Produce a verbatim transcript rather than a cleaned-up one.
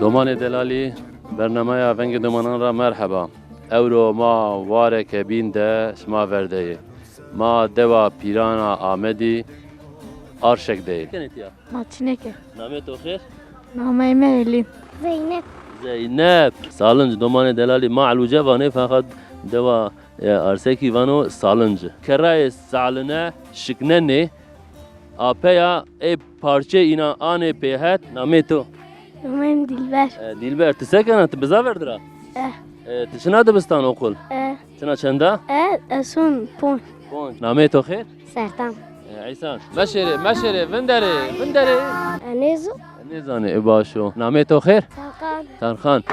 Domanê delalî, bernameya Vengê Domanan ra merheba. Ewro ma wareke bîn de şima ver de yê. Ma dewa Pîrana Amedî, Arşek de yê. Kenê tîya? Ma çineke. Namê to xêr? Nameyê mi Elîn. Zeynep. Zeynep. Salinc, domanê delalî, ma Elûce vanê, feqet dewa, e, Arsekî vano Salinc. Kerrayê Saline şiknenê, apeya ê parçeyê înan anê pê het. Namê to? Nameyê mi Dilber. E, Dilber, ti se kena? Ti biza verdi ra? E. E, ti çina dibistan, okul? E. Çina çenda? E, ez son ponc. Ponc. Namê to xêr? Sertan. E, Eysan. Meşêrê, meşêrê, vinderê, vinderê. E, nêzo. Nêzanê, e, baş o. Namê to xêr? Tarkan. Tarkan.